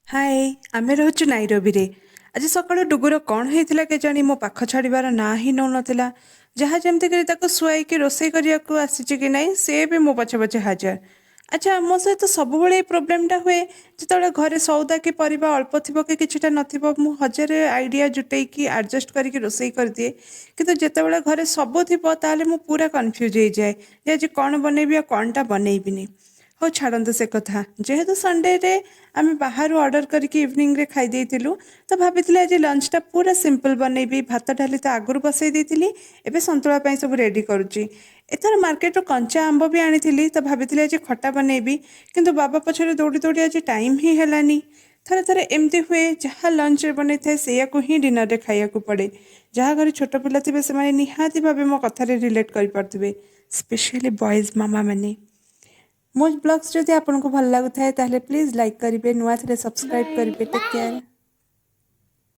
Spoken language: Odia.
ହାଏ, ଆମେ ରହୁଛୁ ନାଇରୋବିରେ। ଆଜି ସକାଳୁ ଡୁଗୁର କ'ଣ ହେଇଥିଲା କେଜାଣି, ମୋ ପାଖ ଛାଡ଼ିବାର ନାଁ ହିଁ ନେଉନଥିଲା। ଯାହା ଯେମିତି କରି ତାକୁ ଶୁଆଇକି ରୋଷେଇ କରିବାକୁ ଆସିଛି କି ନାହିଁ, ସେ ବି ମୋ ପଛେ ପଛେ ହାଜର। ଆଚ୍ଛା, ମୋ ସହିତ ସବୁବେଳେ ଏଇ ପ୍ରୋବ୍ଲେମଟା ହୁଏ। ଯେତେବେଳେ ଘରେ ସଉଦା କି ପରିବା ଅଳ୍ପ ଥିବ କି କିଛିଟା ନଥିବ, ମୁଁ ହଜାରେ ଆଇଡ଼ିଆ ଜୁଟେଇକି ଆଡ଼ଜଷ୍ଟ କରିକି ରୋଷେଇ କରିଦିଏ। କିନ୍ତୁ ଯେତେବେଳେ ଘରେ ସବୁ ଥିବ, ତାହେଲେ ମୁଁ ପୁରା କନଫ୍ୟୁଜ୍ ହେଇଯାଏ ଯେ ଆଜି କ'ଣ ବନେଇବି ଆଉ କ'ଣଟା ବନେଇବିନି। ହଉ, ଛାଡ଼ନ୍ତୁ ସେ କଥା। ଯେହେତୁ ସଣ୍ଡେରେ ଆମେ ବାହାରୁ ଅର୍ଡ଼ର କରିକି ଇଭିନିଂରେ ଖାଇ ଦେଇଥିଲୁ, ତ ଭାବିଥିଲି ଆଜି ଲଞ୍ଚଟା ପୁରା ସିମ୍ପଲ୍ ବନେଇବି। ଭାତ ଡାଲି ତ ଆଗରୁ ବସେଇ ଦେଇଥିଲି, ଏବେ ସନ୍ତୁଳା ପାଇଁ ସବୁ ରେଡ଼ି କରୁଛି। ଏଥର ମାର୍କେଟରୁ କଞ୍ଚା ଆମ୍ବ ବି ଆଣିଥିଲି, ତ ଭାବିଥିଲି ଆଜି ଖଟା ବନେଇବି। କିନ୍ତୁ ବାବା ପଛରେ ଦୌଡ଼ି ଦୌଡ଼ି ଆଜି ଟାଇମ୍ ହିଁ ହେଲାନି। ଥରେ ଥରେ ଏମିତି ହୁଏ, ଯାହା ଲଞ୍ଚରେ ବନେଇଥାଏ ସେଇଆକୁ ହିଁ ଡିନରରେ ଖାଇବାକୁ ପଡ଼େ। ଯାହା ଘରେ ଛୋଟ ପିଲା ଥିବେ, ସେମାନେ ନିହାତି ଭାବେ ମୋ କଥାରେ ରିଲେଟ୍ କରିପାରୁଥିବେ, ସ୍ପେଶିଆଲି ବଏଜ୍ ମାମା ମାନେ। ମୋ ବ୍ଲଗ୍ସ ଯଦି ଆପଣଙ୍କୁ ଭଲ ଲାଗୁଥାଏ, ତାହେଲେ ପ୍ଲିଜ୍ ଲାଇକ୍ କରିବେ, ନୂଆ ଥିଲେ ସବସ୍କ୍ରାଇବ୍ କରିବେ। Take care.